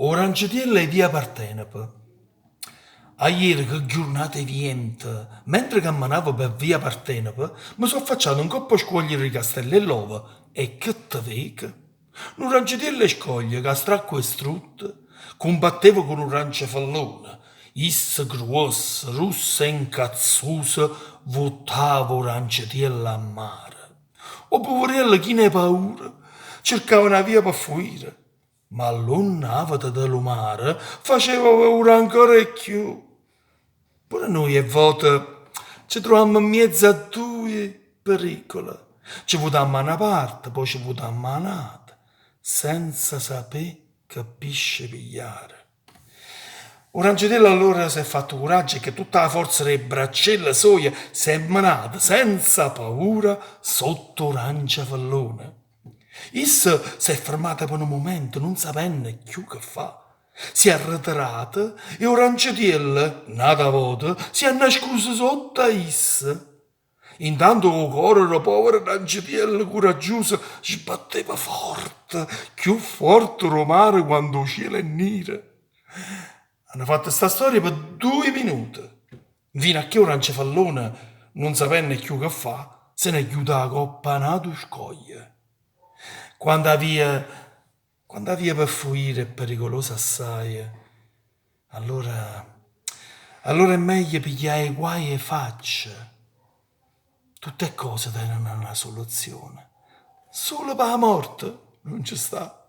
'O rancetiello 'e via Partenope. Aiere che ghiurnata 'e viento, mentre cammenavo pe' via Partenope, me so' affacciato 'ncopp' 'o scuoglio d' 'e Castelle 'e ll'Ova e che te veco? Nu rancetiello 'e scoglio ca stracquo e strutto, cumbatteva cu nu rancefellone, isso gruosso, russo e 'ncazzuso vuttava 'o rancetiello a mare. 'O puveriello chino 'e paura cercava na via pe' fuire. Ma l'onna àveta de lu mare faceva paura ancora 'e cchiù. Pure nuje 'e vvote ce truvammo 'mmiezzo a duje pericole, ce vutammo 'a na parte, po' ce vutammo 'a n'ata, senza sapé che pisce pigliare. O rancetiello allora s'è fatto curaggio e cu tutta 'a forza d' 'e braccelle soje s'è menato senza paura sotto 'o rancefellone. Isso s'è fermato pe nu mumento nun sapenno cchiù che fà. Si è arreterato e 'o rancetiello, n'ata vota, si è annascuso sotto a isso. Intanto 'o core d' 'o povero rancetiello curaggiuso sbatteva forte, cchiù forte d' 'o mare quando 'o cielo è niro. Hanno fatto sta storia pe duje minute, nfino a che 'o rancefellone, nun sapenno cchiù che fà, se n'è ghiuto 'a coppa a n'atu scoglio. Quando 'a via, quando 'a via pe fuire è pericolosa assaje, allora, allora è meglio piglià 'e guaje 'e faccia. Tutt' 'e cose teneno na soluzione, sulo p' 'a morte nun ce sta.